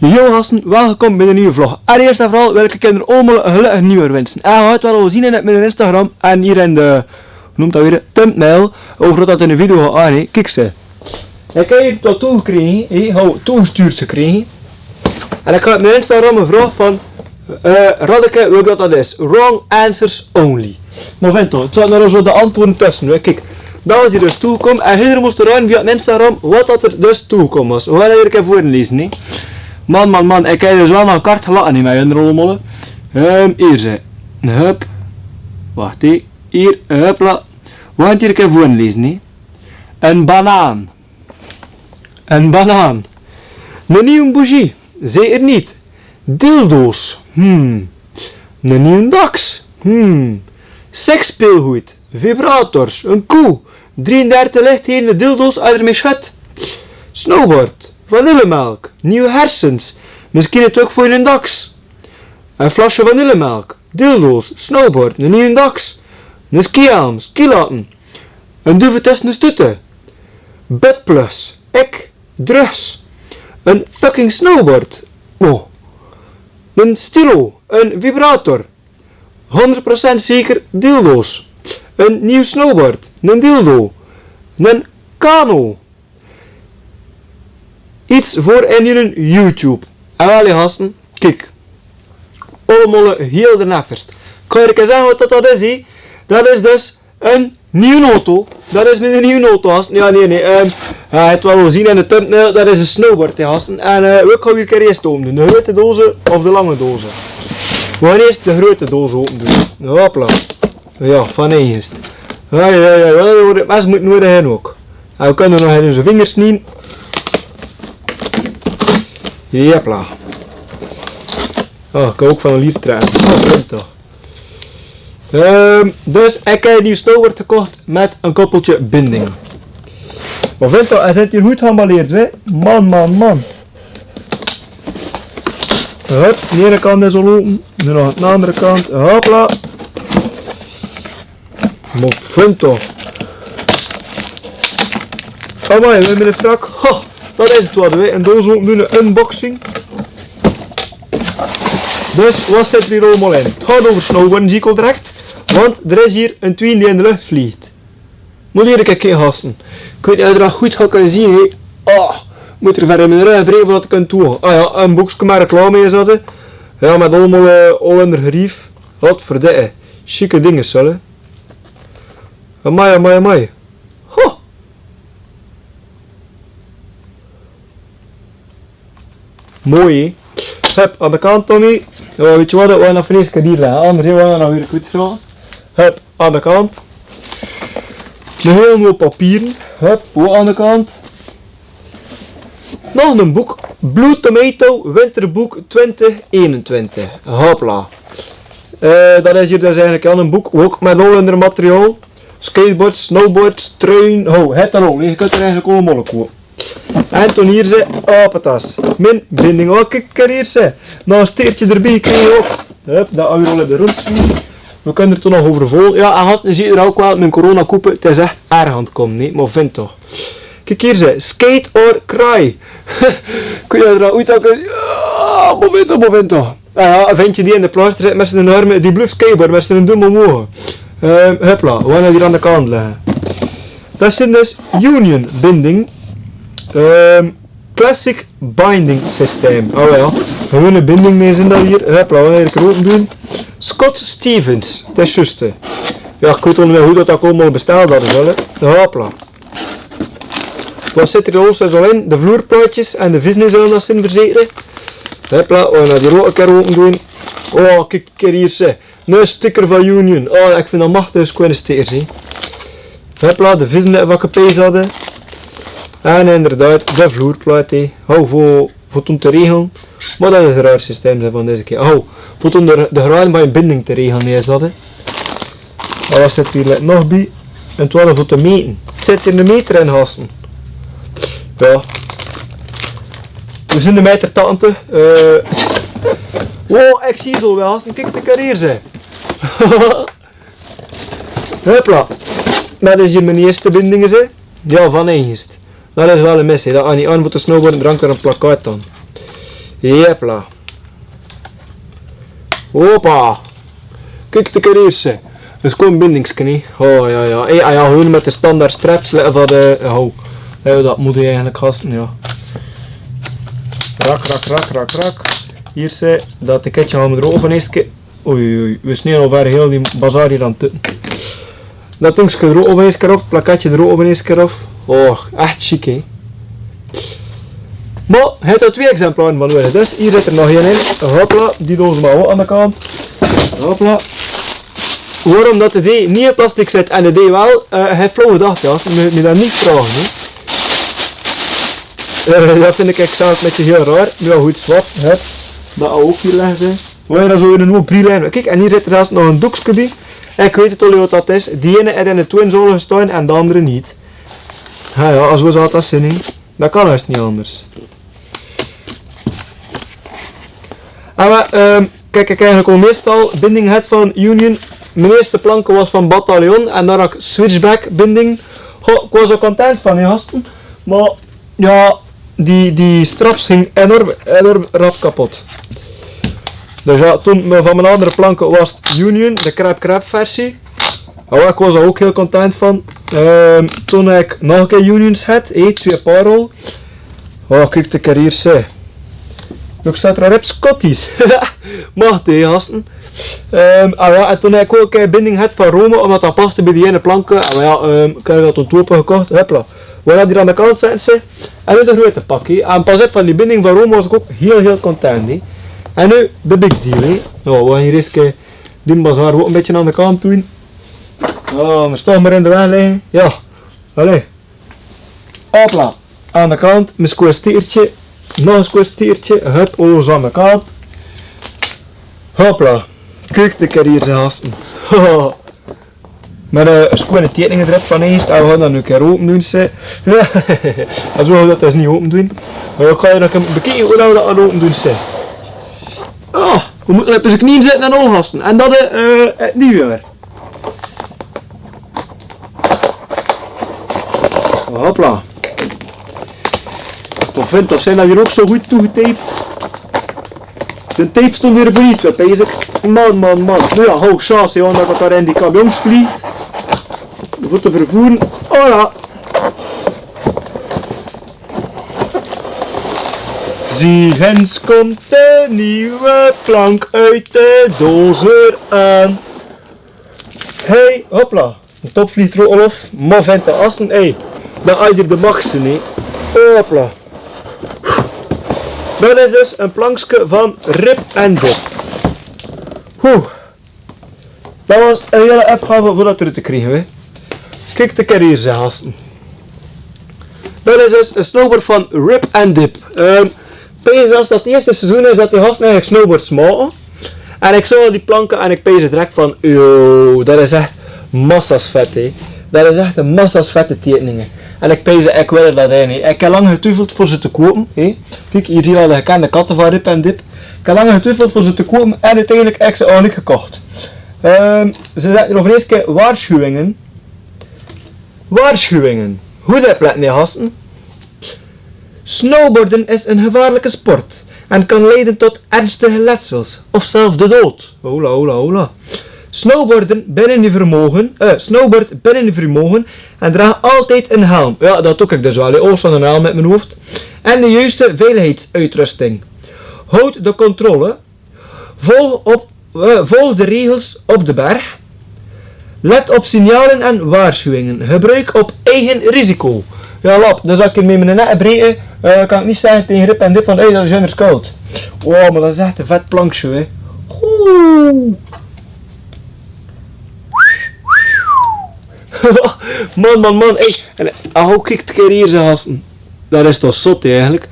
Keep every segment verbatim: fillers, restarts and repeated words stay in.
Yo gasten, welkom bie de nuuj vlog. Allereerst en veural wil ik uch allemaol 'ne leuke nuujwerk winse. En gaot waal zien in miene Instagram en hie in de, noem dat weer, thumbnail, euver dat in de video, ah nee, kiek ze. Ik heb hie wat toegekrege, hè, hou, toegestuurd gekrege. En ik had op miene Instagram 'n vraog van, eh, raad ik welk dat dat is. Wrong answers only. Mer vent toch, 't zaot d'r zoe de antwoorde tösse, hè. Kiek, dat is hie dus toegekome. En hie mós raoje via Instagram wat dat d'r dus toegekome is. Wi gaon 't ins veur leze, hè. Man, man, man, ik heb dus waal 'n kaart gelaote, hè, mien allemaol. Ehm, hie, hè. Hup. Wach, hè. Hie, hupla. Wi gaon 't ins veur leze, hè. 'n Banaan. 'n Banaan. 'Ne nuuje bougie. Zeker neet. Dildo's. Hmm. 'Ne nuuje daks. Hmm. Seksspeelgood. Vibrators. 'n Koe. Drieëndertig lichtgevende dildo's, as d'r mei sjut. Snowboard. Vanillemelk. Nuuje hersens. Misschien 't juk veur 'nen daks. 'n Flesje vanillemelk. Dildo's. Snowboard. 'Ne nuuje daks. 'Ne skihelm. Skilatten. 'n Duvet tösse de stute. Buttplugs. Ik. Drugs. 'n Fucking snowboard. Oh. 'n Stilo. 'n Vibrator. Honderd procent zeker dildo's. 'n Nuuje snowboard. 'n Dildo. 'n Kano. Iets veur in hie YouTube. En waal, gasten, kiek. Allemaol hiel de neffers. Kan ik zage wat dat, dat is, hè? Dat is dus 'n nuuje auto. Dat is miene nuuje auto, gasten. Ja, nee, nee. Ehm, ja, 't waal zien in de thumbnail. Dat is 'n snowboard, hè, gasten. En, eh, wi gaon hie 'n kier eerst opendoen. De groete doze of de lange doze? Wi gaon eerst de groete doze opendoen. Hopla. Ja, van eerst. Ja, ja, ja, ja, ja, 't mes mót noe hin uk. Wi kinne nog in oze vingers zien. Jepla. Oh, ik kan uk van 'n lier trèkke. Oh, leuk toch. Ehm, dus ik heb 'n nuuje snowboard gekocht met 'n koppeltje binding. Mer vent toch, hae zit hie good geëmballeerd, hè. Man, man, man. Hup, de ene kant is al open. Nu nog aan de andere kant. Hopla. Mer vent toch. Amai, wi hebbe 'n frak. Ho, dat is 't waal, hè. 'n Doos opendoen, unboxing. Dus, wat zit d'r hie allemaol in? 't Geit euver snowboarden, zie ik al direct. Want d'r is hie 'n twieëne dae in de lucht vleeg. Mót hie 'ne kier gasten. Ik weit neet of d'r dat good geit kinne zien, hè. Ah, mót d'r verder mit 'n rij breve laote kinne toe. Ah ja, 'n boekske mit reclame hie, zat 'r. Ja, mit allemaol, eh, Hollander gerief. Wat verdikke. Sjieke dinge, zulle. Amai, amai, amai. Ho! Mooi, hè? Hup, aan de kant dan hie. Ja, weit ge wat, wi gaon 't veur 'ne kier hie laote. Anders, wi gaon 't weer kwiet raoke. Hup, aan de kant. Nog hiel nuuj papiere. Hup, wi aan de kant. Nog 'n boek. Blue Tomato, winterboek twintig eenentwintig. Hopla. Eh, dat is hie dus eigelik al 'n boek. Wi gaon mit Hollander materiaal. Skateboards, snowboards, trein. Ho, het al. Ge kint d'r eigelik allemaol koupe. En toen hie ze, hoppatas. Mien binding, o, kiek, kiek hie ze. Nog 'n steertje d'rbie, kiek, ho. Hup, dat ouwe wi al höbbe rondgezeen. Wi kinne d'r toen nog euver vol. Ja, en gasten, ge zeet 't ok waal, mien corona-koepe, 't is ech erg aan 't kómme, neet? Mer vent toch. Kiek hie ze, Skate or Cry. Kóns te d'r oet haole? Ja, mer vent toch, mer vent toch. Ja, ja, 'n ventje dae in de plaaster zit mit zien arme, dae blief skateboarde mit zien dumme oge. Ehm, hopla, wi gaon 't hie aan de kant lègke. Dat zeen dus Union binding. Ehm, classic binding system. O ja, gewone binding, mer zeen dat hie. Hopla, wi gaon 't hie opendoen. Scott Stevens, dat is zjuus. Ja, ik weit neet mie wie dat allemaol besteit, dat is waal, hè. Hopla. Wat zit d'r allemaol in? De vloerplaatjes en de visneus zulle dat zeen, verzeker. Hopla, wi gaon 't hie ok 'ne kier opendoen. O, kiek, kiek hie ze. 'Ne sticker van Union. O, ik vin dat machtig, 'ne sjoene sticker, zie. Hopla, de visneus, wat ik d'rbie zat. En inderdaad, de vloerplaat, hè. Ho, veur, veur toen te regele. Mer dat is 'n raar systeem, hè, van deze kier. Ho, veur toen de, de graad bie 'n binding te regele, hè, is dat, hè. Wat zit hie nog bie? En 't waal veur te mete. Zit hie 'ne meter in, gasten? Ja. Wi zeen de metertante. Eh. Wow, ik zie ze al waal, gasten. Kiek, de carrière, zeg. Hopla. Dat is hie mien ierste binding, zeg. Ja, van ierst. Dat is waal 'n mes, hè. Dat aan die aan veur te snowboarde, drank d'r 'n plakkaat aan. Jepla. Hoppa. Kiek de kerier se. Is gewoon bindingske, nie? Oh, ja, ja. Ei, ah, ja, gewoon met de standaard straps, le-, van de, oh. Hè, dat moet ie eigelik gasten, ja. Rak, rak, rak, rak, rak. Hier se, dat de ketje gaan we er oven eens ke-, oei, oei, oei. We snijden al weer heel die bazaar hier aan te. Dat dingske er oven eens keer af, plakketje er oven eens keer af. Oh, echt sjiek, hè. Maar het had twee exemplaren van nodig. Dus hier zit er nog één in. Hopla, die dozen maar wel aan de kant. Hopla. Waarom dat de D niet in plastic zit en de D wel, eh, heeft flauw gedacht, ja. Als je me dat niet vraagt, hè. Eh, dat vind ik exact met je heel raar. Nu al goed, zwart, hup. Dat ook hier leggen. Waar je dan zo in een hoop bril in. Kijk, en hier zit er zelfs nog een doekske bij. Ik weet het al niet wat dat is. Die ene heeft in de twin zullen staan en de andere niet. Ja, ja, als we zo dat zin in. Dat kan haast niet anders. Maar, ehm, kijk, ik eigenlijk al meestal binding had van Union. Mijn eerste planken was van Battalion en dan ook Switchback binding. Goh, ik was er content van, hè, gasten. Maar ja, die, die straps ging enorm, enorm rap kapot. Dus ja, toen, eh, van mijn andere planken was het Union, de crap crap versie. Oh, ik was er ook heel content van. Ehm, toen ik nog een keer Unions had, eh, twee paar al. Oh, kiek de kerier se. Nog staat er op Scotties. Mag die, gasten. Ehm, ah ja, en toen ik ook, eh, binding had van Rome, omdat dat paste bij die ene planken. Ah, maar ja, ehm, ik heb dat toen toepen gekocht. Hopla. We hadden die aan de kant zetten, ze. En nu de grote pakkie. En pas op, van die binding van Rome was ik ook heel, heel content, hè. En nu de big deal, hè. Nou, we gaan hier eens, eh, die bazaar ook een beetje aan de kant doen. Oh, maar stop maar in de weg liggen. Ja. Allee. Hopla. Aan de kant, mijn square stiertje. Nog een square stiertje. Hup, alles aan de kant. Hopla. Kiek de kerier se, gasten. Maar, eh, schone tekeningen er op van eens. En we gaan dat nu een keer open doen, ze. Ja. Als we dat dus niet open doen. Maar ik ga je nog een bekijken hoe dat we dat al open doen, ze. Oh, we moeten even zijn knieën zetten en al, gasten. En dat, eh, eh, het nieuwe weer. Hopla. Of vindt, of zijn dat hier ook zo goed toegetaped? De tape stond hier voor iets, wat bezig. Man, man, man. Nou ja, hou chance, hè, want dat er in die camions vliegt. Voor te vervoeren. Oh ja. Zie, Hens komt de nieuwe plank uit de dozer aan. Hey, hopla. De top vliegt er al af. Maar vindt de assen, hey. Dan uit de max niet. Hopla. Dat is dus een plankske van Rip en Dip. Hoe? Dat was een hele opgave om dat terug te krijgen, hè. Kiek de kerier se, gasten. Dat is dus een snowboard van Rip en Dip. Ehm, ik pees dat het eerste seizoen is dat die gasten eigenlijk snowboards maken. En ik zag die planken en ik pees direct van, yo, dat is echt massa's vet, hè. Dat is echt een massa's vette tekeningen. En ik pees, ik wil dat, hè, niet. Ik heb lang getwijfeld voor ze te kopen, hè. Kiek, hier zien we al de gekende katten van Rip en Dip. Ik heb lang getwijfeld voor ze te kopen en uiteindelijk heb ik ze ook niet gekocht. Ehm, ze zetten er op een keer waarschuwingen. Waarschuwingen. Hoe dat blijkt, nee, gasten. Snowboarden is een gevaarlijke sport en kan leiden tot ernstige letsels of zelfs de dood. Hola, hola, hola. Snowboarden binnen je vermogen, eh, snowboard binnen je vermogen en draag altijd een helm. Ja, dat doe ik dus wel. Ik ouch zo'n helm op mijn hoofd. En de juiste veiligheidsuitrusting. Houd de controle. Volg op, eh, volg de regels op de berg. Let op signalen en waarschuwingen. Gebruik op eigen risico. Ja, lap, dan zal ik 'm mit mien nek breke. Eh, kan ik niet zeggen tegen Rip en Dip van, hey, dat is hun schuld. Oh, maar dat is echt een vet planksje, hè. Oeh. Man, man, man. Hey, en, ah, hoe kiek de kerier se, gasten. Dat is toch zot, hè, eigenlijk.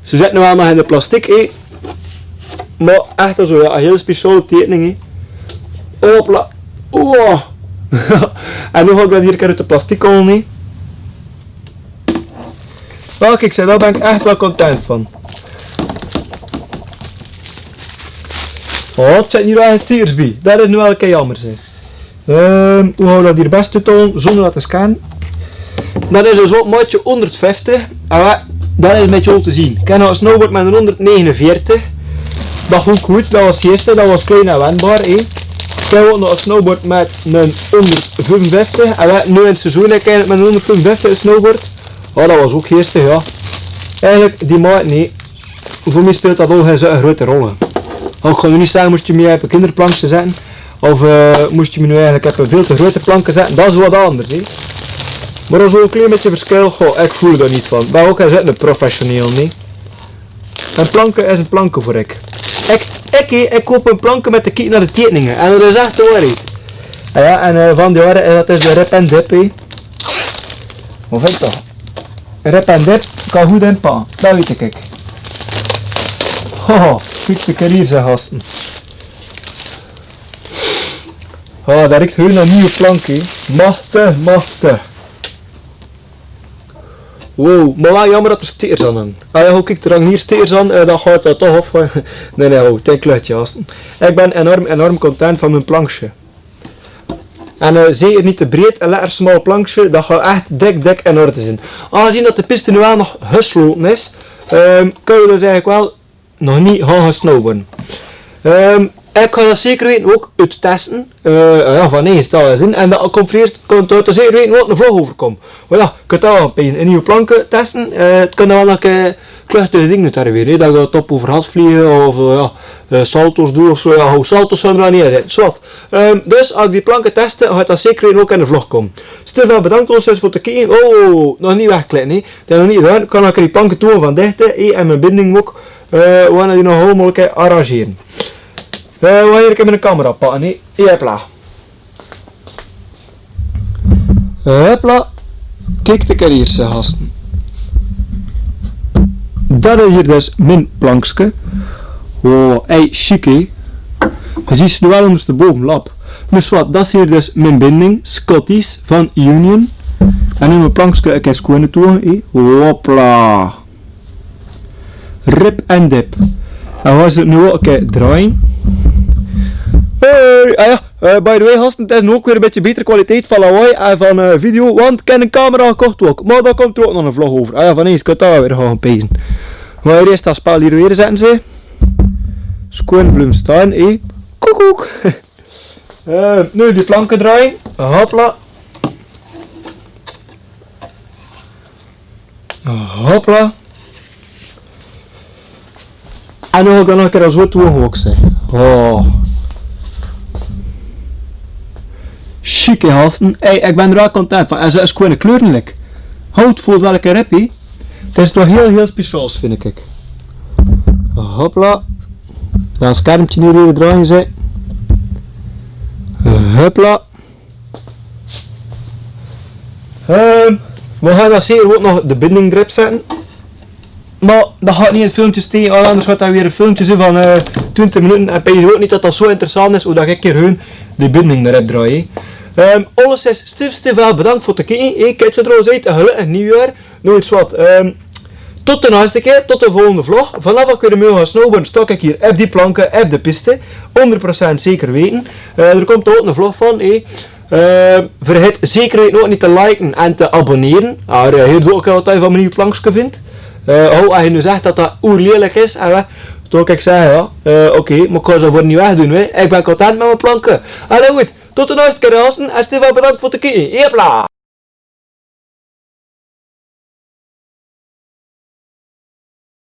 Ze zetten nu allemaal in de plastic, hè. Maar echt zo, ja, een heel speciale tekening, hè. Hopla. Oh. En nu ga ik dat hier uit de plastic halen, hè. Oké, ik zei, daar ben ik echt wel content van. Oh, het zit hier wel eens stickers bij. Dat is nu wel een keer jammer, zeg. Ehm, hoe gaan we dat hier best doen, zonder dat te scannen? Dat is dus op maatje honderdvijftig. Ah, Dat is 'n bietje te zien. Ik kin nog 'n snowboard mit 'n honderdnegenenveertig. Dat góng good, dat waor 't ierste, dat waor klein en wendbaar, hè. Ik kin ouch nog 'n snowboard mit 'n honderdviefunviefteg. En wat noe in 't seizoen, ik kin mit 'n honderdviefunviefteg snowboard. Oh, dat waor ouch 't ierste, jao. Eigelik, die maat neet. Veur mich speelt dat ouch gein zoe'n groete rol. Ouch, ik gaon noe neet zègke, mós ge mich op 'n kinderplanksje zètte. Of, eh, mós ge mich noe eigelik op 'n väöl te groete plankske zètte. Dat is wat anders, hè. Mer dat is waal 'n klein bietje versjil. Goh, ik veul dao neet van. Mer ouch, hae is 'ne professioneel, nae. En planke is 'n planke veur ik. Ik, ik, hè, ik koup 'n planke mit te kieke nao de teikeninge. En dat is ech de waorheid. Jao, en, eh, van die aere, eh, dat is de Rip en Dip, hè. Wat vin ge toch? Rip en Dip, kan good inpakke. Dat weit ik, kiek. Ho, ho, kiek, de carrière, zeg, gasten. Ah, dat riek hiel nao nuuj planke. Machtig, machtig. Wow, mer waal jaomer dat d'r steers aan hangt. Ah jao, kiek, d'r hangt hie steers aan, eh, dan geit dat toch of, eh, nae, nae, ho, 't is 'n kluchje, gasten. Ik bin enorm, enorm content van mien planksje. En, eh, zeker neet te breed, 'n lekker smaal planksje, dat geit ech dik, dik in orde zien. Aangezien dat de piste noe waal nog geslote is, ehm, kinne v'r dus eigelik waal nog neet gaon snowboarde. Ehm, ik gaon dat zeker weite ouch oettesten. Eh, jao, van neet, stel dat in. En dan koume v'r ierst, koume v'r zeker weite wat 'ne vlog euver koume. Mer jao, ik kin ouch 'n bietje nuuj planke teste. Eh, 't kin waal nog 'n, eh, kluchtige dinger noe d'r weer, hè. Dat ik op euverhand vleeg of, eh, jao, eh, salto's doon of zoe. Jao, ho, salto's zouwe d'r neet in. Zoe. Ehm, dus as ik die planke teste, geit dat zeker ouch in de vlog koume. Stef, bedank trouwens veur 't kieke. Oh, nog neet wegklikke, hè. Dat is nog neet gedaon. Kan ik die planke doon van dichte, hè, en mien binding ouch. Eh, v'r gaon die nog allemaol 'ne kier arrangere. Eh, v'r gaon hie 'ne kier mien camera pakke, hè. Hopla. Hopla. Kiek, de carrière, zeg, gasten. Dat is hie dus mien plankske. Oh, ei, sjiek, hè. Ge zuut ze waal óngersjtebaove lappe. Mer zwart, dat is hie dus mien binding, Scotties van Union. En noe mien plankske, ik gaon 't sjoen doon, hè. Hopla. Rip en Dip. En v'r gaon ze noe ouch 'ne kier drejje. Hey, ah jao, eh, by the way, gasten, 't is noe ouch weer 'n bietje beter kwaliteit van lawaai en van, eh, video, want ik höb 'n camera gekoch ouch. Mer dao koumt d'r ouch nog 'ne vlog euver. Ah jao, van neet, ik kin dao weer gaon peze. Mer hie is dat spel hie weer, zègke ze. Sjoen blum staon, hè. Koekoek. Eh, noe die planke drejje. Hopla. Hopla. En noe gaon ik 'ne kier zoe doon ouch, zeg. Oh. Sjiek, hè, gasten. Ei, ik bin d'r waal content van. En ze is sjoen kleurrijk. Hout veur welke rip, hè. 't Is toch hiel, hiel speciaals, vin ik. Hopla. Dan schermpje hie weer drejje, zeg. Hopla. Ehm, v'r gaon dan zeker ouch nog de binding d'r op zètte. Mer dat geit neet in 't filmke steke, want angers geit dat weer 'n filmke zien van, eh, twintig minute. En ik dink ouch neet dat dat zoe interessant is, wie dat ik hie hun de binding d'r op drejje. Ehm, alles is stif, stif, bedank veur 't kieke. Ik wins uch trouwens 'n gelökkig nuujjaor. Noe, wèt ge wat, ehm, tot de naaste kier, tot de volgende vlog. Vanaaf ik weer mei gaon snowboarde, staon ik hie op die planke, op de piste. Honderd procent zeker weite. Eh, d'r kómt ouch 'ne vlog van, hè. Eh, vergeet zeker weite ouch neet te liken en te abonneren. Ah, eh, hie doon ik ouch wat ge van mien nuuj plankske vint. Eh, ho, as ge noe zegt dat dat oerlielik is, eh, doon ik zègke, jao. Eh, oké, mer ik gaon ze veur neet wegdoon, hè. Ik bin content mit mien planke. Allee, good. Tot de naaste kier, gasten. En stif, bedank veur 't kieke. Hopla.